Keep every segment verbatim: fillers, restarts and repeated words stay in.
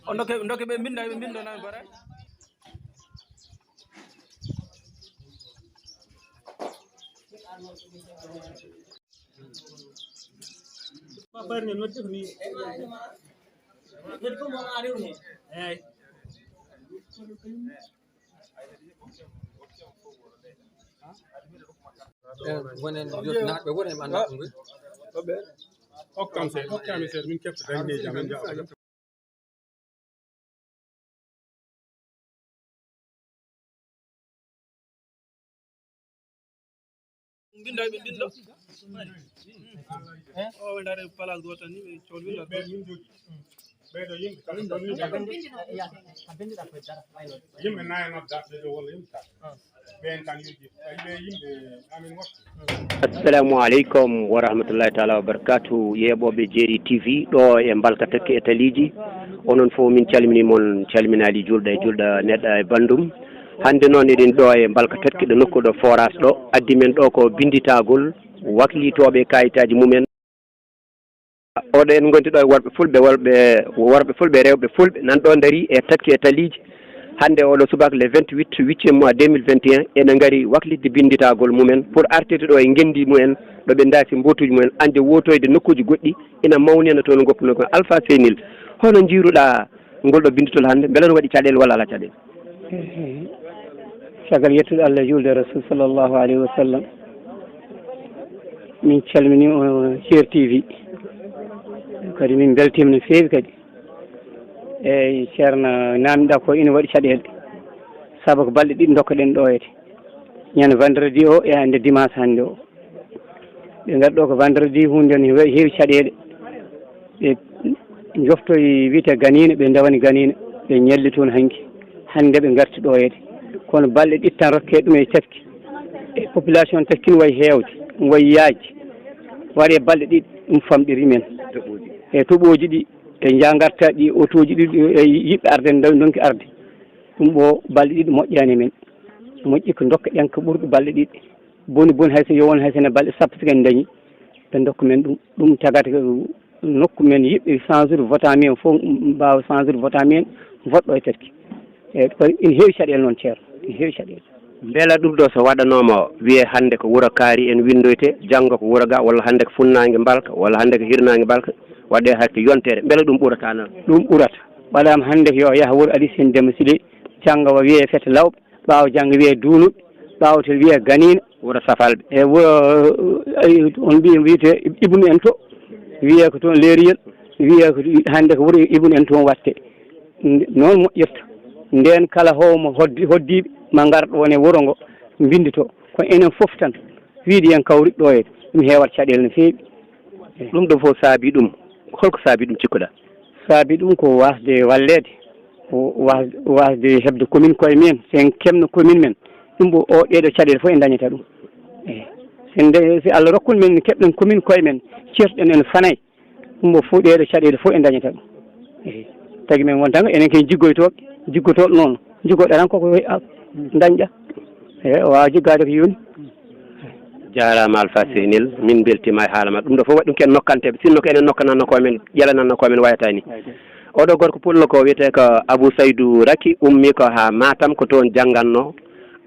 On dokke, dokke ɓe mbinda, ɓe mbinda nan bare. Papa ne noddi ko ni. Noddi ko mo ari ni. Eyi. Wonen jotnaaɓe woni e mandat ɗum. Hokkam se, hokkam se, min kefta dañde jam, en jaɓa. Mbinda, ɓe mbinda. O, ɓe ndaare place gooto tan ni, ɓe cohli winndorde. Ɓeeɗo yimɓe kam, ɗon ni ɓe. Yimɓe nayo nodda, ɓeeɗo walla yimɓe tati. Ɓeen tan yimɓe, tawi ɓe yimɓe amin wofta. Assalamu aleykum wa rahmatullahi taala wa barakatuh. Yeeɓooɓe Jeeri T V ɗo e Mbalka Takki e Taliiji. Onon fof min calminii mon, calminaali juulɗo e juulɗo, neɗɗo e banndum. Hannde noon eɗen ɗo e Mbalka Takki ɗo nokku ɗo forage ɗo. Addi men ɗo ko binnditagol waklitooɓe kayitaaji mumen. Oɗo en ngonti ɗo e worɓe fulɓe, worɓe, worɓe fulɓe, rewɓe fulɓe nan ɗo ndarii e takki e taliiji. Hannde oɗo subaka le vingt-huit huitième mois deux mille vingt et un, ene ngari waklitde binnditagol mumen pour artirde ɗo e ngenndi mumen, ɗo ɓe ndaasi mbootuuji mumen, añde wootoyde nokkuuji goɗɗi, ina mawnina toon ngoppuno kon. Alpha Seynil, hono njiiruɗaa ngol ɗo binnditol hannde? Mbele no waɗi caɗeele walla alaa caɗeele? Ehe. Caggal yettude Allah e juulde e Rasul sallallahu alayhi wa sallam, min calminii on Jeeri T V. Kadi min mbeltiima no feewi kadi. Eyi, Ceerno, naamndaa ko ina waɗi caɗeele. Sabu ko balɗe ɗiɗi ndokkoɗen ɗo ete. Ñande vendredi o e hannde dimanche hannde o. Ɓe ngari ɗo ko vendredi, huunde nde heewi, heewi caɗeele. Ɓe njoftoyi wiyetee Ganiina, ɓe ndewani Ganiina, ɓe ñalli toon hanki. Hannde ɓe ngarti ɗo yeede. Kono balɗe ɗiɗi tan rokkee ɗum e tafki. E population tafki no wayi heewde, no wayi yaajde. Waɗee balɗe ɗiɗi, ɗum famɗiri men. E toɓooji ɗi, e nja ngarta ɗi, otooji ɗi, e yiɗɓe arde, ndonki arde. Ɗum ɗo balɗe ɗiɗi moƴƴaani men. Moƴƴi ko ndokka ɗen ko ɓurɗo balɗe ɗiɗi. Boni boni hay so yowon hay so ne balɗe sappo tigi en dañi, ɓe ndokka men ɗum. Ɗum tagata ko nokku men yiɗɓe cent jours votant men fof mbaawa cent jours votant men vote ɗo e tafki. Eyi, ko ina heewi caɗeele noon, Ceerno, ina heewi caɗeele. Mbela ɗum ɗo so waɗanooma o, wiyee hannde ko wuro Kaari en winndoyte, janngo ko wuro ga, walla hannde ko funnaange Mbalka, walla hannde ko hirnaange Mbalka, waɗee hakke yontere, mbela ɗum ɓurata noon? Ɗum ɓurata. Waɗaama hannde ko yo yah wuro Aly Seyni Demba Ciré, janngo o wiyee Fete Lawɓe, ɓaawo janngo wiyee Duunuɓe, ɓaawo to wiyee Ganiina. Wuro Safalɓe. E wuro, ay, on mbiyi, wiyetee Ibnu en to, wiyee ko toon Leeriyel, wiyee ko hannde ko wuro Ibnu en toon waɗte. Noon moƴƴirta. Ndeen kala hoomo hoddi-, hoddiiɓe ma ngar ɗo wone wuro ngo, mbinndito. Ko enen fof tan, wiide yen kawrit ɗo e ɗum heewat caɗeele no feewi. Ɗum ɗo fof saabi ɗum. Holko saabi ɗum cikkuɗaa? Saabi ɗum ko waasde walleede, ko waas-, waasde heɓde commune koye men, so en keɓno commune men, ɗum ɗo o ɗeeɗo caɗeele fof en dañata ɗum. Eyi. So en da-, so Allah rokkun men, keɓɗen commune koye men, ceertuɗen en fanay, ɗum ɗo fof ɗeeɗo caɗeele fof en dañata ɗum. Eyi. Tagi men won tan enen ken jiggoytooɓe, jiggotooɗo noon, jiggoɗo tan koko dañɗa. Eyi, o waawa jiggaade ko yoni. Jaaraama Alpha Seynil, min mbeltiima e haala ma. Ɗum ɗo fof waɗi ɗum ko en nokkanteeɓe, sinno ko enen nokkananno ko men, ƴelananno ko men wayata ni. Oɗo gorko pullo ko wiyetee ko Abou Saydou Raky, ummii ko haa Matam, ko toon janngannoo,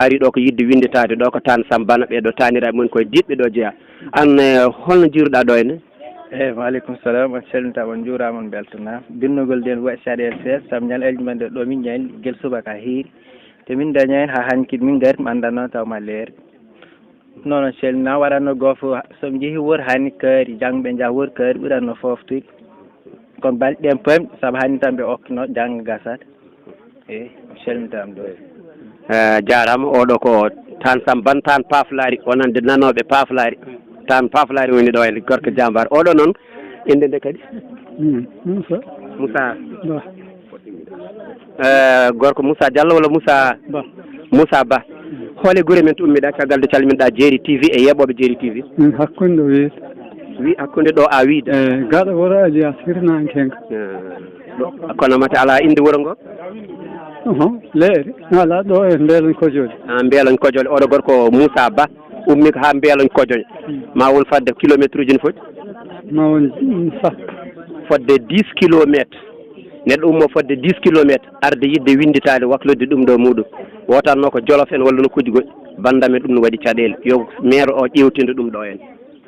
ari ɗo ko yiɗde winnditaade ɗo ko Taan Sambana, ɓee ɗo taaniraaɓe mum koye diɗɓe ɗo jeyaa. Aan, eh, holno njiiruɗaa ɗo henne? Eyi, wa aleykum salam, on calmintaama, on njuuraama, on mbeltanaama. Binnugol nden waɗi caɗeele seeɗa, sabu ñalawma men ɗo min ñaani gila subaka haa hiiri. Te min dañaani haa hanki, min ngari, mi anndaa noon taw ma leer. Noon, on calminaama, waɗatno gooto fof, so ɓe njehii wuro haa ni kaari, janngo ɓe njaha wuro kaari, ɓuratno fooftude. Kono balɗe ɗen pamɗi, sabu haa ni tan ɓe okkatno, janngo gasata. Eyi, on calmintaama ɗo. Eh, jaaraama, oɗo ko Taan Sambana, Taan Paflaari, wonande nanooɓe Paflaari. Taan Paflaari woni ɗo henne, gorko jaambaar. Oɗo noon, innde nde kadi? Hmm, Moussa. Moussa. Ba. Eh, gorko Moussa Diallo walla Moussa? Ba. Moussa Ba. Hol e gure men to ummiɗaa, caggal nde calminɗaa Jeeri T V e yeeɓooɓe Jeeri T V? Hmm, hakkunde o weeti. Wi hakkunde ɗo a wiide. E gaɗa wuro Alias hirnankenka. Kono mate ala inde wuro ngo? Oho, leeri. Ala ɗo e Mbeelon Kojoli. A Mbeelon Kojoli. Oɗo gorko Moussa Ba ummi ko ha Mbeelon Kojoli. Ma won fadde kilometre uji no foti? Ma won, mm, sappo. Fodde dix kilomètres. Neɗɗo ummo fodde dix kilomètres arde yidde winditaade waklodde ɗum ɗo muɗum. Wotanno ko Jolof en walla nokkuuji goɗɗi. Bandam en ɗum no waɗi caɗeele. Yo maire o ƴeewtindo ɗum ɗo en.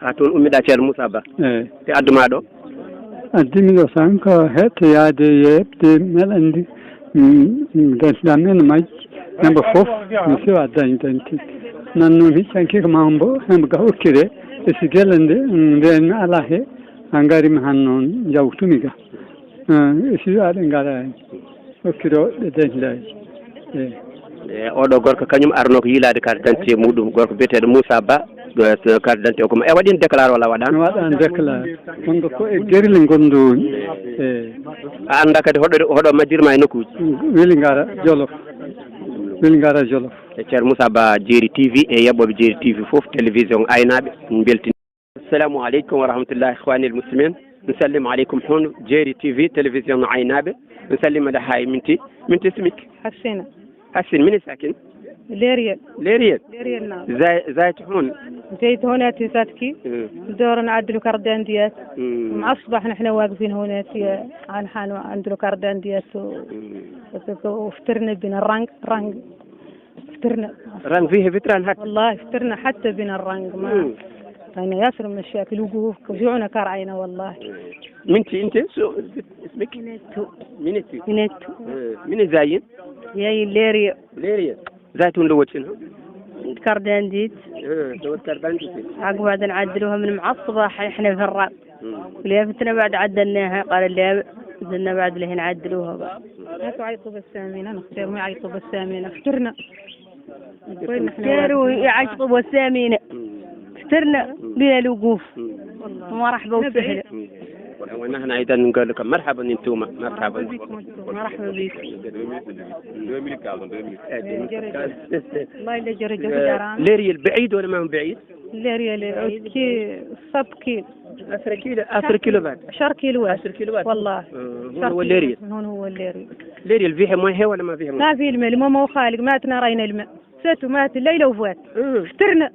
Ha toon ummiɗa Ceerno Moussa Ba. Eyi. Te adduma ɗo? Addimi ɗo tan ko heɗto yaade yeɓde meɗa anndi. Mm, mm, dental am ene majji. Hemba fof mi siwa dañde identité. Nanno mi canki ko mambo hemba ga okkire. E si gelle nde, mm, nden mi ala he. A ngari mi han noon jawtumi ga. Ah, e si aɗa ngara hen. Okkiro ɓe dental. Eyi. E oɗo gorko kañum arno ko yiilaade carte d'identité muɗum, gorko biyeteeɗo Moussa Ba, eh, carte d'identité o ko mo. E waɗi déclaré walla waɗaani? Mi waɗaani déclaré. Kono ko e gerile ngondu woni. Eyi. A annda kadi hoɗo, hoɗo majjirma e nokkuuji? Weli ngara Jolof. Weli ngara Jolof. E Ceerno Moussa Ba, Jeeri T V e yeɓɓooɓe Jeeri T V fof, télévision aynaaɓe, beltin. Assalamu aleykum wa rahmatullahi, ikhwanil muslimin. Mi sallim aleykum hono Jeeri T V, télévision no aynaaɓe. Mi sallima nde hay minti, minti simik. Hassina. Hassin, mini sakin? Leeriyel. Leeriyel? Leeriyel, naam. Zay-, zayt hon? Zayt hon ati satki. Mm. Doro na adlu kardan diyat. Mm. Ma asbah nahna waqfin hon ati an hanu andlu kardan diyat. Mm. Ftirna bin rang, rang. Ftirna. Rang fihi fitran hatta. Wallahi, ftirna hatta bin rang. Ma. Mm. Ayna yasir mashakil wuquf, ko juuna kar ayna wallahi. Minti inte, so, ismik? Minettu. Minettu. Minettu. Eh, mine zayin? Yayi leeriyo. Leeriyo. Zaytun lo wacin, ha? Carte d'identité. Eh, lo wacin carte d'identité. Agbadan adluha min mu'asbah, ihna fi ar-rab. Hmm. Liya fitna ba'd adalnaha, qala liya fitna ba'd lihin adluha. هاتوا عيطوا بالثامنة، نختار ما يعيطوا بالثامنة. فطرنا. وين نحن؟ فطروا يعيطوا بالثامنة. فطرنا بلا الوقوف. مرحبا وسهلا. ونحن أيضا نقول لكم مرحبا انتوما، مرحبا. مرحبا بكم. الله يجري جهد. Leeriyel بعيد ولا ما هو بعيد؟ Leeriyel كي سبعة كيلو. عشرة كيلو، عشرة كيلو بعد. عشرة كيلو بعد. والله. آه، هون هو Leeriyel. هون هو Leeriyel. Leeriyel فيه ماء هي ولا ما فيه ماء؟ ما فيه الماء، الماء ما هو خالق، ما تنا رأينا الماء. ساتو مات الليلة وفات. فطرنا.